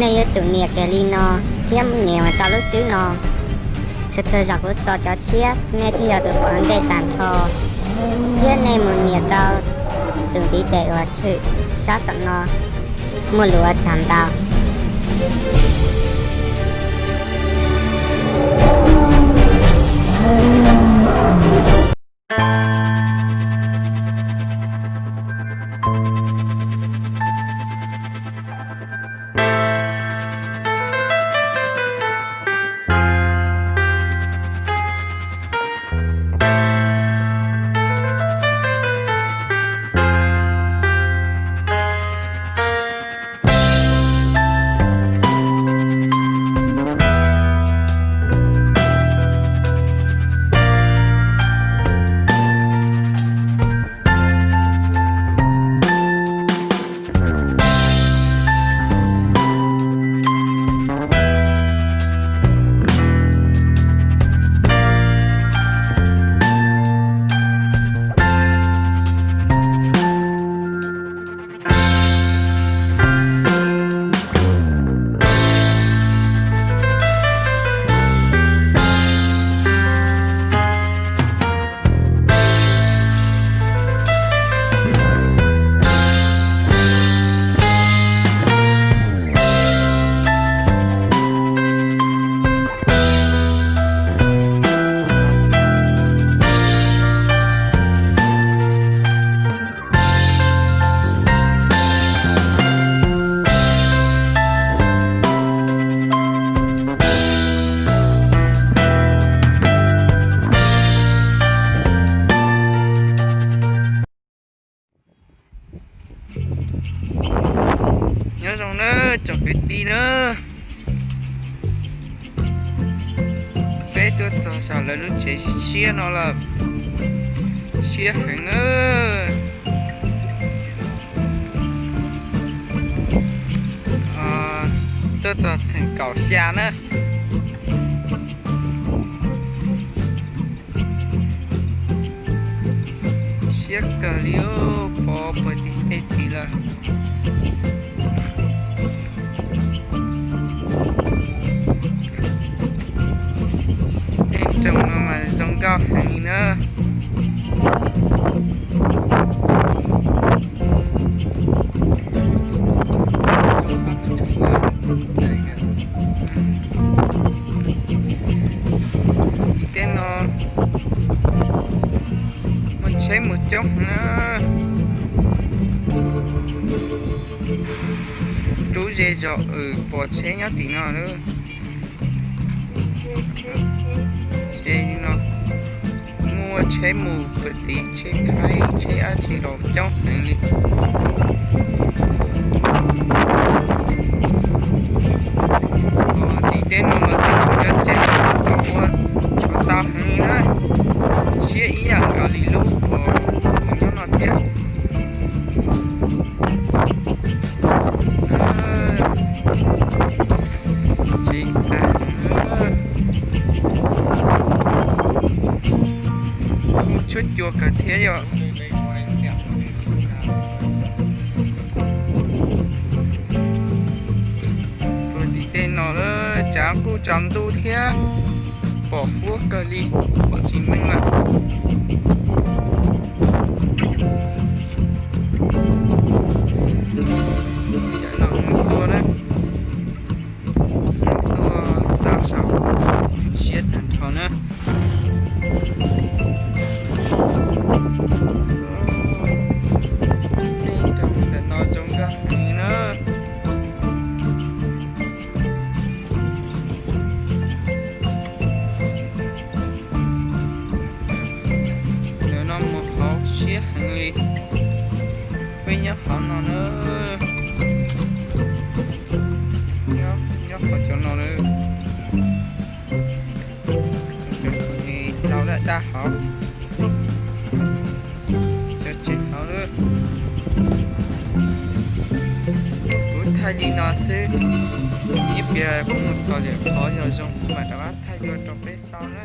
Nej yuav tsum nias kiag li no thiab nias mus rau lub tswb no. Txhua txhua zaus kuv tso cov tshiab nej thiaj yog tus pom ntej tag nrho, thiab nej mus nias rau tus ntiv tes uas tshwm sab tom no, muaj lus ua tsaug ntau. Nyob zoo nawb tsoom kwv tij nawb, peb tuaj txog saum lawv lub tsev siab no lawm, siab heev nawb. Tuaj txog theem kaum xya na. Siab kawg li, pov puag tim tej tid lawm. Tej nroog no mas zoo nkauj heev li na. Tim tej no muaj tsheb mus coob heev na. Rub ze zog wb pom tsheb nyob tim no lawm. Ces no muaj tsheb mus kwv tij, tsheb khaib, tsheb dab tsi los coob heev li. Tim tej no los tseem tshuav cov tsev tab tom ua tshuav tau heev li na. Siab ib yam nkaus li lub uas nyob no thiab. Tsev tas, kuj tshuab cua kawg thiab yom. Rau tim tej no lawm tsav kuj tsaus ntuj thiab, pom huab kawg li, pom tsis meej lawm. Cov no mus tua na, tua xa saum siab tag nrho na. Tej nroog ntawm no zoo nkauj heev na. Ntawm no mus hauv siab heev li. Peb nyob hauv no na. Nyob hauv cov no na. Cov tsev daj hauv, cov tsev hauv na. Kuv thaij li no xwb, ib pliag kuv mus txog lwm qhov yog zoo kuv mam rov qab thaij dua rau peb xauj na.